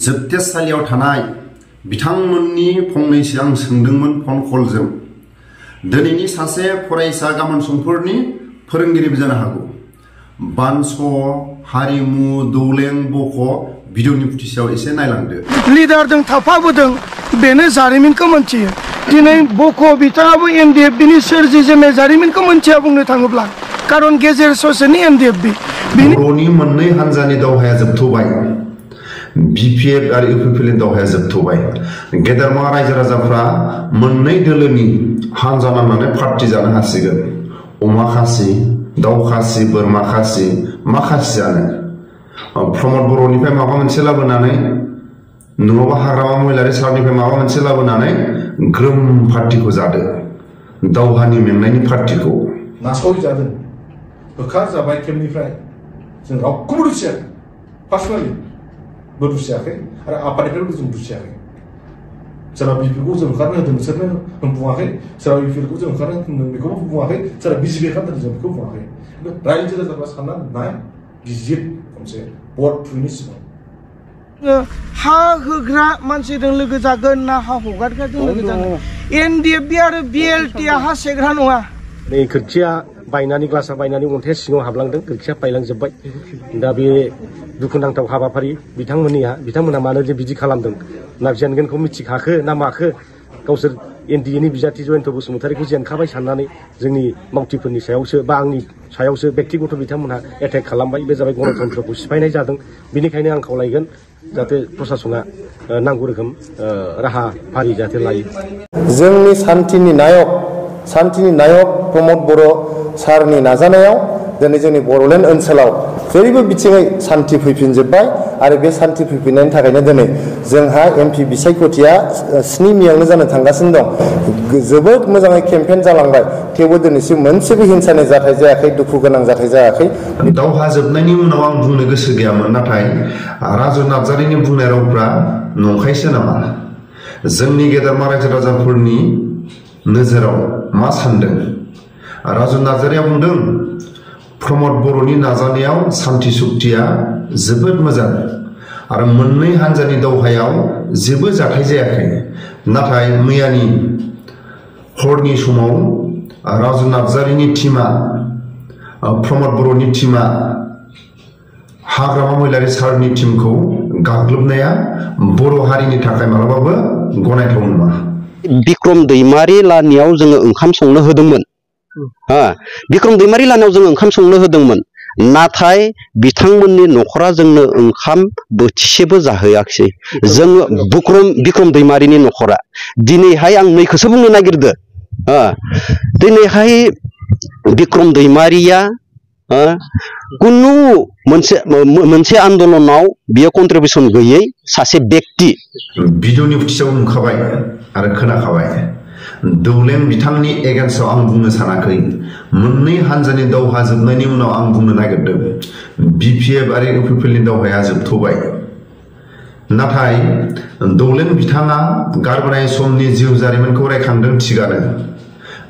जोबथेसालियाव थानाय बिथांमोननि फंनैसो आं सोंदोंमोन फन कलजों। दिनैनि सासे फरायसा गाबोन समफोरनि फोरोंगिरिबो जानो हागौ। बानस हारिमु दौलें बक भिडिअनि फुटिसाव एसे नायलांदो। लिडारजों थाफाबोदों बेनो जारिमिनखौ मोनथियो। दिनै बक बिथाङाबो एनडिएफबिनि सोरजिजेननाय जारिमिनखौ मोनथिया बुंनो थाङोब्ला, खारन गेजेर ससेनि एनडिएफबि। बर'नि मोननै हानजानि दावहाया जोबथ'बाय। बिपिएफ आरो इउपिपिएलनि दावहाया जोबथ'बाय। गेदेरमा रायजो राजाफ्रा मोननै दोलोनि हानजा नांनानै पार्टी जानो हासिगोन। अमा खासि, दाउ खासि, बोरमा खासि, मा खासियानो प्रमद बर'निफ्राय माबा मोनसे लाबोनानै नङाबा हाग्रामा महिलारि सारनिफ्राय माबा मोनसे लाबोनानै ग्रोम पार्टीखौ जादो, दावहानि मेंनायनि पार्टीखौ नासयजादों, होखारजाबाय केम्पनिफ्राय। जों रावखौबो दुसियाखै, पार्सनेलि बो दुसियाखै आरो आफादनिफ्रायबो जों दुसियाखै। सोरबा बिपिखौ जों होखारनो होदों बिसोरनो बुङाखै, सोरबा इउपिएलखौ जों होखारनो होदों बेखौबो बुङाखै, सोरबा बिजेपि होखारनो जों बेखौ बुङाखै। रायजो राजाफ्रा सानना नाय गिजिर मोनसे बर्ड थुयैनि सिगां हा होग्रा मानसिजों लोगो जागोन ना हा हगारग्राजों लोगो जागोन? एनडिएफबि आरो बिएलटि हा सेग्रा नङा। नै खोरखिया बायनानै ग्लासा बायनानै अन्थाइया सिङाव हाबलांदों, खोरखिया बायलांजोब्बाय। दा बे दुखुनांथाव हाबाफारि बिथांमोना मानो जे बिदि खालामदों ना जेनगोनखौ मिथिखाखो ना माखो? गावसोर एनडिएनि बिजाथि जयन्त बसुमतारीखौ जेनखाबाय साननानै जोंनि मावथिफोरनि सायावसो बा आंनि सायावसो बेक्तिगत बिथांमोनहा एटेक खालामबाय। बे जाबाय गणतन्त्रखौ सिफायनाय जादों। बेनिखायनो आं खावलायगोन जाहाथे प्रसासना नांगौ रोखोम राहाफारि जाहाथे लायो। जोंनि सान्थिनि नायक प्रमद बर' सारनि नाजानायाव दिनै जोंनि बड'लेण्ड ओनसोलाव जेरैबो बिथिङै सान्थि फैफिनजोब्बाय आरो बे सान्थि फैफिननायनि थाखायनो दिनै जोंहा एमपि बिसायख'थिया 7 मेयावनो जानो थांगासिनो दं। जोबोद मोजाङै केम्पेइन जालांबाय, थेवबो दिनैसिम मोनसेबो हिंसानि जाथाय जायाखै, दुखु गोनां जाथाय जायाखै। दावहा जोबनायनि उनाव आं बुंनो गोसो गैयामोन, नाथाय राजु नार्जारिनि बुंनाय रावफ्रा नंखायसो नामा? जोंनि गेदेरमा रायजो राजाफोरनि नोजोराव मा सानदों? राजु नार्जारिया बुंदों प्रमद बर'नि नाजानायाव सान्थि सुक्तिया जोबोद मोजां आरो मोननै हानजानि दावहायाव जेबो जाथाय जायाखै। नाथाय मैयानि हरनि समाव राजु नार्जारिनि टीमा, प्रमद बर'नि टीमा हाग्रामा महिलारि सारनि टीमखौ गाग्लोबनाया बर' हारिनि थाखाय मालाबाबो गनायथाव नङा। बिक्रम दैमारि लानियाव जोङो ओंखाम संनो होदोंमोन। बिक्रम दैमारि लानायाव जों ओंखाम संनो होदोंमोन, नाथाय बिथांमोननि न'खरा जोंनो ओंखाम बोथिसेबो जाहोआखिसै। जोङो बिक्रम दैमारिनि न'खरा दिनैहाय आं नैखौसो बुंनो नागिरदो। दिनैहाय बिक्रम दैमारिया कुनु मोनसे आन्दोलनाव बियो कन्ट्रिबिउसन गैयै सासे व्यक्ति। भिडिअनि फुटिसाव नुखाबाय आरो खोनाखाबाय। दौलें बिथांनि एगेन्स्टआव आं बुंनो सानाखै। मोननै हानजानि दावहा जोबनायनि उनाव आं बुंनो नागिरदों बिपिएफ आरो इउपिपिएलनि दावहाया जोबथ'बाय। नाथाय दौलें बिथाङा गारबोनाय समनि जिउ जारिमिनखौ रायखांदों थिगानो,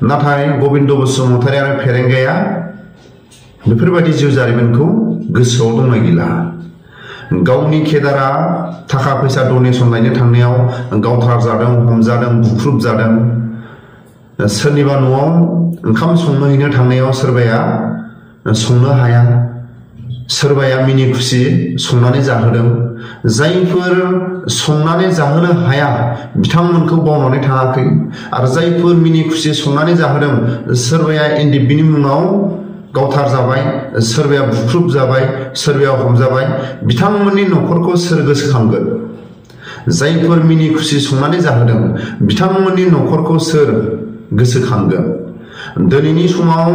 नाथाय गबिन्द बसुमतारी आरो फेरेंगाया बेफोरबायदि जिउ जारिमिनखौ गोसोआव दंना गैला। गावनि केदारा थाखा फैसा डनेसन लायनो थांनायाव गावथार जादों, हमजादों, बुख्रुब जादों। सोरनिबा न'आव ओंखाम संनो हैनो थांनायाव सोरबाया संनो हाया, सोरबाया मिनि खुसि संनानै जाहोदों। जायफोर संनानै जाहोनो हाया बिथांमोनखौ बावनानै थाङाखै, आरो जायफोर मिनि खुसि संनानै जाहोदों सोरबाया एनडिएफबिनि मुङाव गावथार जाबाय, सोरबाया बुख्रुब जाबाय, सोरबाया हमजाबाय। बिथांमोननि न'खरखौ सोर गोसोखांगोन? जायफोर मिनि खुसि संनानै जाहोदों बिथांमोननि न'खरखौ सोर गोसोखांगोन? दिनैनि समाव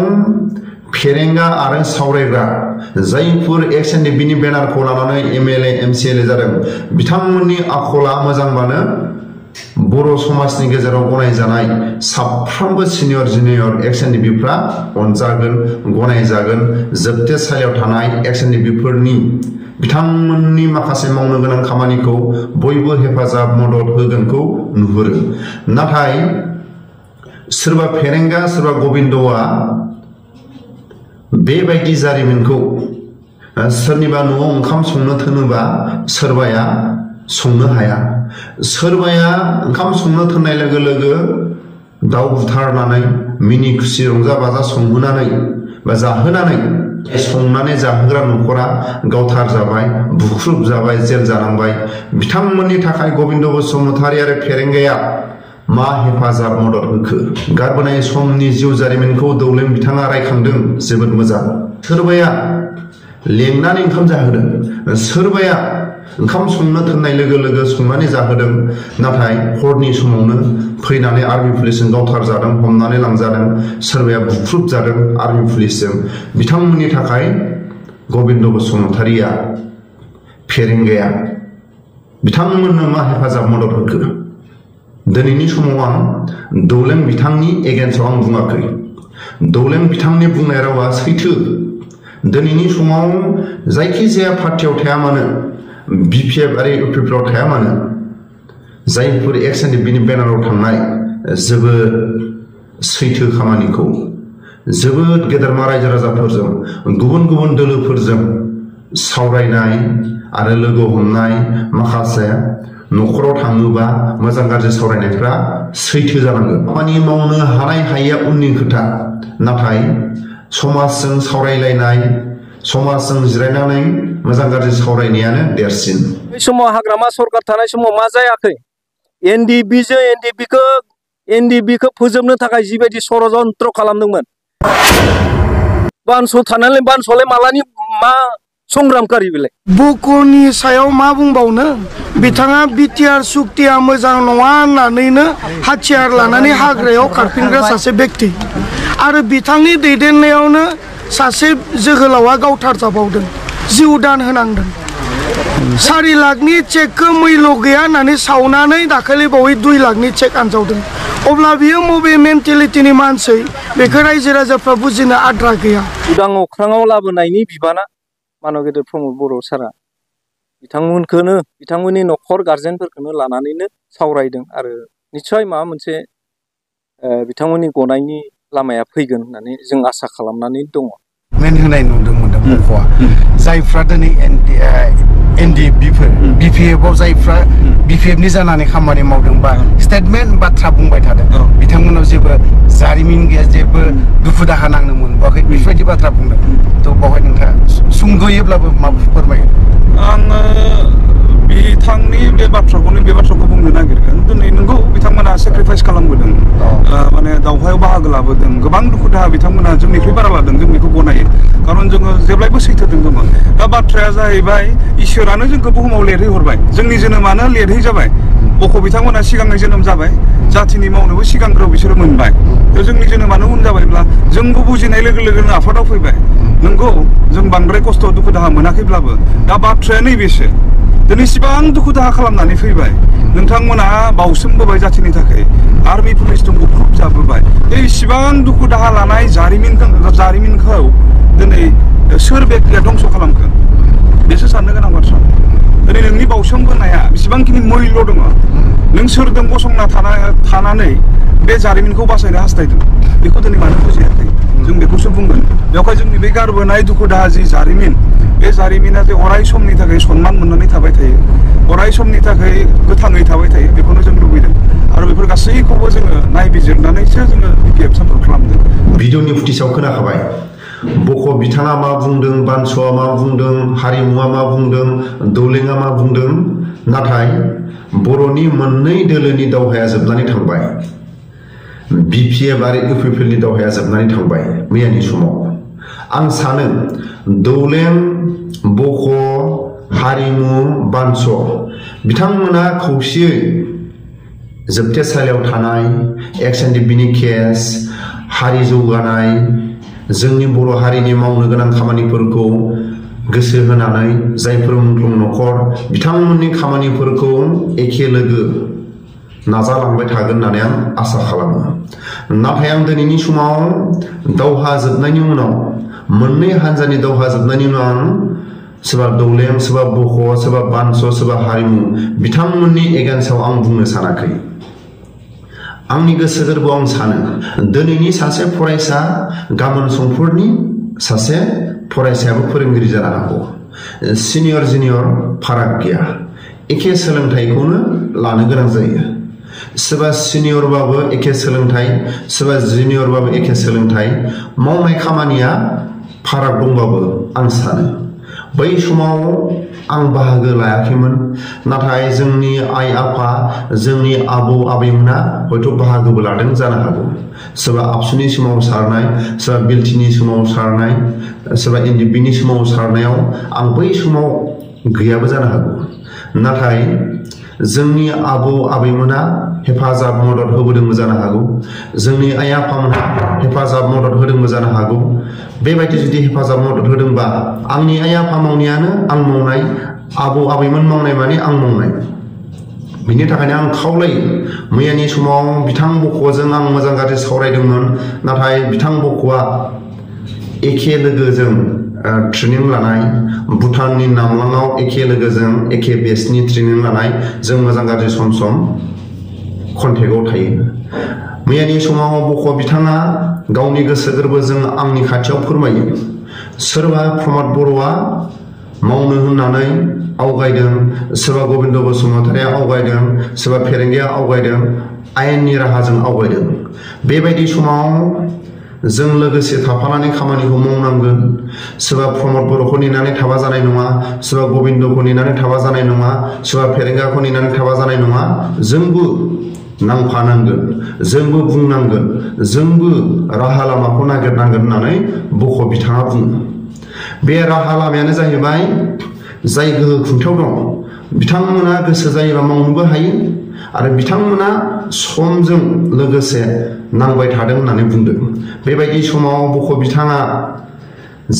फेरेंगा आरो सावरायग्रा जायफोर एक्स एनडिएफबिनि बेनारखौ लानानै एमएलए एमसिएलए जादों बिथांमोननि आखला मोजांबानो बर' समाजनि गेजेराव गनायजानाय साफ्रोमबो सिनियर जुनियर एक्स एनडिएफबिफ्रा अनजागोन, गनायजागोन। जोबथेसालियाव थानाय एक्स एनडिएफबिफोरनि बिथांमोननि माखासे मावनो गोनां खामानिखौ बयबो हेफाजाब मदद होगोनखौ नुहुरो। नाथाय सोरबा फेरेंगा सोरबा गबिन्दआ बेबायदि जारिमिनखौ सोरनिबा न'आव ओंखाम संनो थोनोबा सोरबाया संनो हाया सोरबाया ओंखाम संनो थोननाय लोगो लोगो दाउ बुथारनानै मिनि खुसि रंजा बाजा संहोनानै बा जाहोनानै संनानै जाहोग्रा नखरा गावथार जाबाय बुख्रुब जाबाय जेल जानांबाय बिथांमोननि थाखाय गबिन्द बसुमतारी आरो फेरेंगाया मा हेफाजाब मदद होखो गारबोनाय समनि जिउ जारिमिनखौ दौलें बिथाङा रायखांदों जोबोद मोजां सोरबाया लेंनानै ओंखाम जाहोदों सोरबाया ओंखाम संनो थोननाय लोगो लोगो संनानै जाहोदों नाथाय हरनि समावनो फैनानै आर्मि पुलिसजों गावथार जादों हमनानै लांजादों सोरबाया बुख्रुब जादों आर्मि पुलिसजों बिथांमोननि थाखाय गबिन्द बसुमतारीया फेरेंगाया बिथांमोननो मा हेफाजाब मदद होखो दिनैनि समाव आं दौलें बिथांनि एगेन्स्टआव आं बुङाखै दौलें बिथांनि बुंनाय रावा सैथो दिनैनि समाव जायखिजाया पार्टियाव थाया मानो BPF आरो UPPआव थाया मानो जायफोर XNDPनि बेनाराव थांनाय जोबोद सैथो खामानिखौ जोबोद गेदेरमा रायजो राजाफोरजों गुबुन गुबुन दोलोफोरजों सावरायनाय आरो लोगो हमनाय माखासे नखराव थाङोबा मोजां गाज्रि सावरायनायफ्रा सैथो जानांगौ खामानि मावनो हानाय हायिया उननि खोथा नाथाय समाजजों सावरायलायनाय समाजजों जिरायनानै मोजां गाज्रि सावरायनायानो देरसिन बे समाव हाग्रामा सरकार थानाय समाव मा जायाखै एनडिबिखौ फोजोबनो थाखाय जिबायदि षड़यन्त्र खालामदोंमोन बानस' थानानै बानस'लाय मालानि मा संग्रामकारि बेलाय बक'नि सायाव मा बुंबावनो बिथाङा बिटिआर सुक्तिया मोजां नङा होननानैनो हाथियार लानानै हाग्रायाव खारफिनग्रा सासे बेक्ति आरो बिथांनि दैदेननायावनो सासे जोहोलावा गावथार जाबावदों जिउ दान होनांदों 4 लाखनि चेकखौ मैल' गैया होननानै सावनानै दाखालि बावै 2 लाखनि चेक आनजावदों अब्ला बियो मबे मेन्टेलिटिनि मानसि बेखौ रायजो राजाफ्रा बुजिनो आद्रा गैया उदां अख्राङाव लाबोनायनि बिबाना मानव गेदेर प्रमद बर' सारा बिथांमोनखौनो बिथांमोननि नखर गार्जेनफोरखौनो लानानैनो सावरायदों आरो निस्सय माबा मोनसे बिथांमोननि गनायनि लामाया फैगोन होननानै जों आसा खालामनानै दङ मेन होनाय नुदोंमोन बक'आ जायफ्रा दिनै BPFआव जायफ्रा BPFनि जानानै खामानि मावदों बा स्टेटमेन्ट बाथ्रा बुंबाय थादों बिथांमोनाव जेबो जारिमिन गैया जेबो दुखु दाहा नांनो मोनबाखै बेफोरबायदि बाथ्रा बुंदों थ' बावहाय नोंथाङा सुंद'योब्लाबो माबा फोरमायगोन आङो बिथांनि बे बाथ्राखौ बुंनो नागिरगोन दिनै नंगौ बिथांमोना सेक्रिफाइस खालामबोदों माने दावहायाव बाहागो लाबोदों गोबां दुखु दाहा बिथांमोना जोंनिख्रुइ बारा लादों जों बेखौ गनायो खारन जोङो जेब्लायबो सैथोजों दङ दा बाथ्राया जाहैबाय इसोरानो जोंखौ बुहुमाव लिरहैहरबाय जोंनि जोनोमानो लिरहै जाबाय बक' बिथांमोना सिगांनि जोनोम जाबाय जाथिनि मावनोबो सिगांग्रो बिसोरो मोनबाय थ' जोंनि जोनोमानो उन जाबायब्ला जोंबो बुजिनाय लोगो लोगोनो आफादाव फैबाय नंगौ जों बांद्राय खस्थ' दुखु दाहा मोनाखैब्लाबो दा बाथ्राया नैबेसो दिनै इसिबां दुखु दाहा खालामनानै फैबाय नोंथांमोना बावसोमबोबाय जाथिनि थाखाय आर्मि पुलिसजों बुख्रुब जाबोबाय बे इसिबां दुखु दाहा लानाय जारिमिनखौ दिनै सोर बेक्तिया धंस' खालामखो बेसो साननो गोनां बाथ्रा दिनै नोंनि बावसोमबोनाया बेसेबांखिनि मैल्य दङ नों सोरजों गसंना थानानै बे जारिमिनखौ बासायनो हास्थायदों बेखौ दिनै मानो बुजियाखै जों बेखौसो बुंगोन बेवहाय जोंनि बे गारबोनाय दुखु दाहा जि जारिमिन बे जारिमिना जे अराय समनि थाखाय सन्मान मोननानै थाबाय थायो अराय समनि थाखाय गोथाङै थाबाय थायो बेखौनो जों लुबैदों आरो बेफोर गासैखौबो जोङो नायबिजिरनानैसो जोङो BPF सापर्ट खालामदों भिडिअनि फुटेजाव खोनाखाबाय बक' बिथाङा मा बुंदों बानस'आ मा बुंदों हारिमुआ मा बुंदों दौलेङा मा बुंदों नाथाय बर'नि मोननै दोलोनि दावहाया जोबनानै थांबाय BPF आरो UPPनि दावहाया जोबनानै थांबाय मैयानि समाव आं सानो दौलें बक' हारिमु बानस' बिथांमोना खौसेयै जोबथेसालियाव थानाय XNDPनि केस हारि जौगानाय जोंनि बर' हारिनि मावनो गोनां खामानिफोरखौ गोसो होनानै जायफोर मुंख्लं नखर बिथांमोननि खामानिफोरखौ एखे लोगो नाजालांबाय थागोन होननानै आं आसा खालामो नाथाय आं दिनैनि समाव दावहा जोबनायनि उनाव मोननै हान्जानि दावहा जोबनायनि उनाव आं सोरबा दौलें सोरबा बक' सोरबा बानस' सोरबा हारिमु बिथांमोननि एगेन्स्टआव आं बुंनो सानाखै आंनि गोसो गोरबोआव आं सानो दिनैनि सासे फरायसा गाबोन समफोरनि सासे फरायसायाबो फोरोंगिरि जानो हागौ सिनियर जुनियर फाराग गैया एखे सोलोंथाइखौनो लानो गोनां जायो सोरबा सिनियरबाबो एखे सोलोंथाइ सोरबा जुनियरबाबो एखे सोलोंथाइ मावनाय खामानिया फाराग दंबाबो आं सानो बै समाव आं बाहागो लायाखैमोन नाथाय जोंनि आइ आफा जोंनि आबौ आबैमोना हयथ' बाहागोबो लादों जानो हागौ सोरबा आबसुनि सोमावसारनाय सोरबा बिलटिनि सोमावसारनाय सोरबा एनडिपिनि सोमावसारनायाव आं बै समाव गैयाबो जानो हागौ नाथाय जोंनि आबौ आबैमोना हेफाजाब मदद होबोदोंबो जानो हागौ जोंनि आइ आफामोना हेफाजाब मदद होदोंबो जानो हागौ बेबायदि जुदि हेफाजाब मदद होदोंबा आंनि आइ आफा मावनायानो आं मावनाय आबौ आबैमोन मावनाय माने आं मावनाय बिनि थाखायनो आं खावलायो मैयानि समाव बिथां बक'जों आं मोजां गाज्रि सावरायदोंमोन नाथाय बिथां बक'आ एखे लोगोजों ट्रेनिं लानाय भुटाननि नामलांआव एखे लोगोजों एखे बेचनि ट्रेनिं लानाय जों मोजां गाज्रि सम सम कन्टेक्टआव थायो मैयानि समाव बक' बिथाङा गावनि गोसो गोरबोजों आंनि खाथियाव फोरमायो सोरबा प्रमद बर'आ मावनो होननानै आवगायदों सोरबा गबिन्द बसुमतारिया आवगायदों सोरबा फेरेंगिया आवगायदों आयेननि राहाजों आवगायदों बेबायदि समाव जों लोगोसे थाफानानै खामानिखौ मावनांगोन सोरबा प्रमद बर'खौ नेनानै थाबा जानाय नङा सोरबा गबिन्दखौ नेनानै थाबा जानाय नङा सोरबा फेरेंगाखौ नेनानै थाबा जानाय नङा जोंबो नांफानांगोन जोंबो बुंनांगोन जोंबो राहा लामाखौ नागिरनांगोन होननानै बक' बिथाङा बुङो बे राहा लामायानो जाहैबाय जाय गोहो खुंथायाव दं बिथांमोना गोसो जायोबा मावनोबो हायो आरो बिथांमोना समजों लोगोसे नांबाय थादों होननानै बुंदों बेबायदि समाव बक' बिथाङा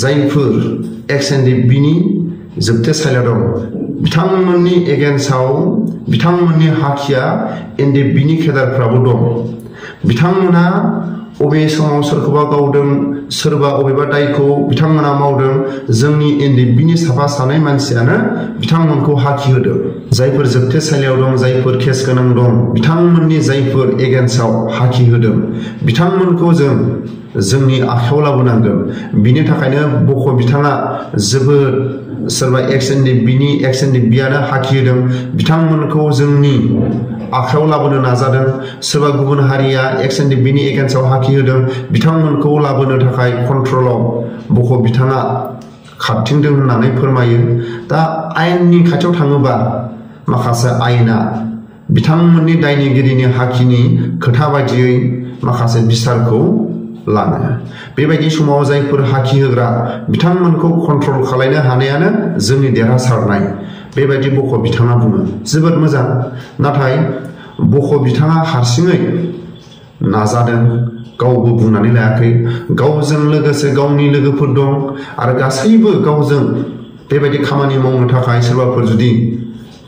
जायफोर एक्स एनडिपिनि जोबथेसालियाव दं बिथांमोननि एगेन्स्टआव बिथांमोननि हाखिया एनडिपिनि केडारफ्राबो दं बिथांमोना अबे समाव सोरखौबा गावदों सोरबा अबेबा दायखौ बिथांमोना मावदों जोंनि एनडिपिनि साफा सानै मानसियानो बिथांमोनखौ हाखि होदों जायफोर जोबथेसालियाव दं जायफोर केस गोनां दं बिथांमोननि जायफोर एगेन्स्टआव हाखि होदों बिथांमोनखौ जों जोंनि आखायाव लाबोनांगोन बिनि थाखायनो बक' बिथाङा जोबोद सोरबा एक्स एनडिपियानो हाखि होदों बिथांमोनखौ जोंनि आखायाव लाबोनो नाजादों सोरबा गुबुन हारिया एक्स एनडिपिनि एगेन्स्टआव हाखि होदों बिथांमोनखौ लाबोनो थाखाय कन्ट्रलाव बक' बिथाङा खारथिंदों होननानै फोरमायो दा आयेननि खाथियाव थाङोबा माखासे आयेना बिथांमोननि दायनिगिरिनि हाखिनि खोथा बायदियै माखासे बिसारखौ लानो बेबायदि समाव जायफोर हाखि होग्रा बिथांमोनखौ कन्ट्रल खालामनो हानायानो जोंनि देरहासारनाय बेबायदि बक' बिथाङा बुङो जोबोद मोजां नाथाय बक' बिथाङा हारसिङै नाजादों गावबो बुंनानै लायाखै गावजों लोगोसे गावनि लोगोफोर दं आरो गासैबो गावजों बेबायदि खामानि मावनो थाखाय सोरबाफोर जुदि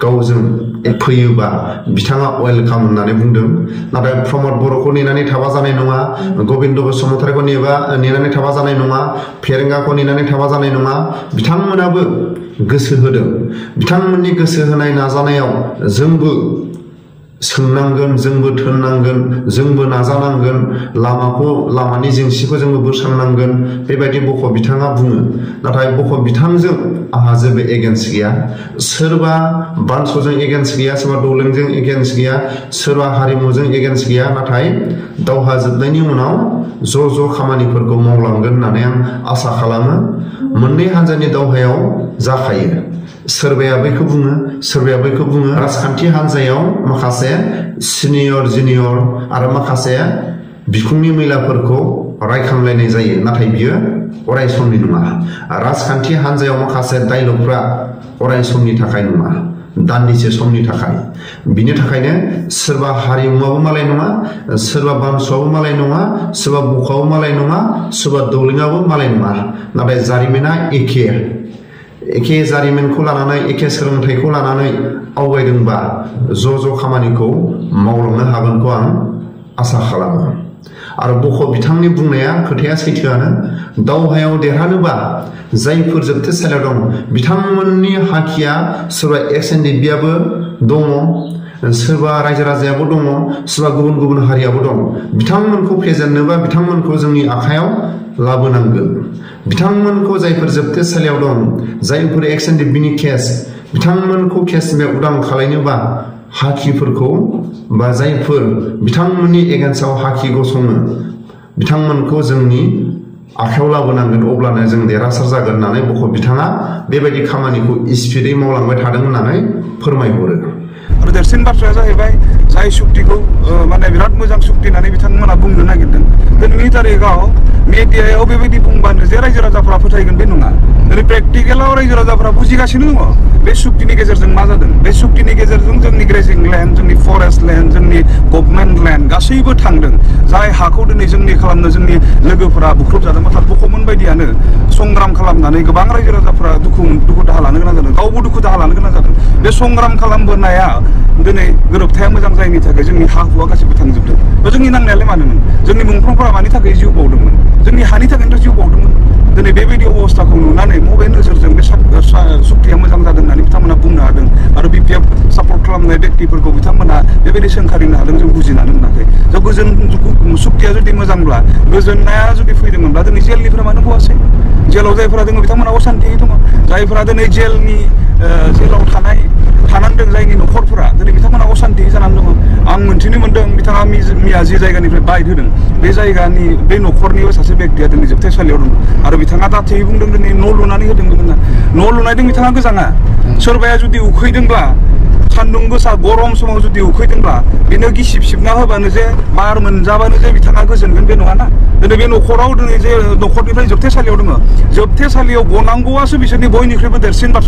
गावजों फैयोबा बिथाङा वेलकाम होननानै बुंदों नाथाय प्रमद बर'खौ नेनानै थाबा जानाय नङा गबिन्द बसुमतारिखौ नेनानै थाबा जानाय नङा फेरेंगाखौ नेनानै थाबा जानाय नङा बिथांमोनाबो गोसो होदों बिथांमोननि गोसो होनाय नाजानायाव जोंबो सोंनांगोन जोंबो थोननांगोन जोंबो नाजानांगोन लामानि जेंसिखौ जोंबो बोस्रांनांगोन बेबायदि बक' बिथाङा बुङो नाथाय बक' बिथांजों आंहा जेबो एगेन्स्ट गैया सोरबा बानस'जों एगेन्स्ट गैया सोरबा दौलेंजों एगेन्स्ट गैया सोरबा हारिमुजों एगेन्स्ट गैया नाथाय दावहा जोबनायनि उनाव ज' ज' खामानिफोरखौ मावलांगोन होननानै आं आसा खालामो मोननै हान्जानि दावहायाव जाखायो सोरबाया बैखौ बुङो राजखान्थि हान्जायाव माखासे सिनियर जुनियर आरो माखासे बिखुंनि मैलाफोरखौ रायखांलायनाय जायो नाथाय बियो अराय समनि नङा राजखान्थि हान्जायाव माखासे डायलगफ्रा अराय समनि थाखाय नङा दान्दिसे समनि थाखाय बिनि थाखायनो सोरबा हारिमुआबो मालाय नङा सोरबा बानसुआबो मालाय नङा सोरबा बक'आबो मालाय नङा सोरबा दौलेङाबो मालाय नङा नाथाय जारिमिना एखे जारिमिनखौ लानानै एखे सोलोंथाइखौ लानानै आवगायदोंबा ज' ज' खामानिखौ मावलांनो हागोनखौ आं आसा खालामो आरो बक' बिथांनि बुंनाया खोथाया सैथोआनो दावहायाव देरहानोबा जायफोर जोबथेसालियाव दं बिथांमोननि हाखिया सोरबा एक्स एनडिपियाबो दङ सोरबा रायजो राजायाबो दङ सोरबा गुबुन गुबुन हारियाबो दं बिथांमोनखौ फेजेननोबा बिथांमोनखौ जोंनि आखायाव लाबोनांगोन बिथांमोनखौ जायफोर जोबथेसालियाव दं जायफोर एक्स एनडिपिनि केस बिथांमोनखौ केसनिफ्राय उदां खालायनोबा हाकिफोरखौ बा जायफोर बिथांमोननि एगेन्स्टआव हाकि गसङो बिथांमोनखौ जोंनि आखायाव लाबोनांगोन अब्लानो जों देरहासार जागोन होननानै बक' बिथाङा बेबायदि खामानिखौ स्पिडै मावलांबाय थादों होननानै फोरमायहरो। आरो देरसिन बाथ्राया जाहैबाय जाय सुक्तिखौ माने बिराद मोजां सुक्ति होननानै बिथांमोना बुंनो नागिरदों दिनैनि तारिखाव मिडियायाव बेबायदि बुंबानो जे रायजो राजाफ्रा फोथायगोन बे नङा। दिनै प्रेक्टिकेलाव रायजो राजाफ्रा बुजिगासिनो दङ बे सुक्तिनि गेजेरजों मा जादों। बे सुक्तिनि गेजेरजों जोंनि ग्रेजिं लेन्ड जोंनि फरेस्ट लेन्ड जोंनि गभर्नमेन्ट लेन्ड गासैबो थांदों। जाय हाखौ दिनै जोंनि खालामनो जोंनि लोगोफोरा बुख्रुबजादों अर्थात बक'मोन बायदियानो संग्राम खालामनानै गोबां रायजो राजाफ्रा दुखु दाहा लानो गोनां जादों गावबो दुखु दाहा लानो गोनां जादों। बे संग्राम खालामबोनाया दिनै गोरोबथाया मोजां जायैनि थाखाय जोंनि हा हुआ गासैबो थांजोबदों। जोंनि नांनायालाय मानोमोन जोंनि मुंख्लंफोरा मानि थाखाय जिउ बावदोंमोन जोंनि हानि थाखायनोथ' जिउ बावदोंमोन। दिनै बेबायदि अबस्थाखौ नुनानै बबे नोजोरजों बे सुक्तिया मोजां जादों होननानै बिथांमोना बुंनो हादों आरो बिपिएफ सापर्ट खालामनाय व्यक्तिफोरखौ बिथांमोना बेबायदि सोंखारिनो हादों जों बुजिनानै मोनाखै। ज' गोजोन सुक्तिया जुदि मोजांब्ला गोजोननाया जुदि फैदोंमोनब्ला दिनै जेलनिफ्राय मानो गवासै। जेलाव जायफोरा दङ बिथांमोना असान्तियै दङ। जायफोरा दिनै जेलाव थानांदों जायनि न'खरफोरा दिनै बिथांमोना असान्तियै जानानै दङ। आं मोनथिनो मोन्दों बिथाङा मिया जे जायगानिफ्राय बाइट होदों बे जायगानि बे न'खरनिबो सासे व्यक्तिया दिनै जोबथेसालियाव दं आरो बिथाङा दाथेयै बुंदों दिनै न' लुनानै होदोंमोन होनना। न' लुनायदों बिथाङा गोजाङा सोरबाया जुदि उखैदोंब्ला सान्दुं गोसा गरम समाव जुदि उखैदोंब्ला बेनो गिसिब सिबना होबानो जे बार मोनजाबानो जे बिथाङा गोजोनगोन बे नङाना। दिनै बे न'खराव दिनै जे न'खरनिफ्राय जोबथेसालियाव दङ जोबथेसालियाव गनांगौआसो बिसोरनि बयनिख्रुइबो देरसिन बाथ्रा।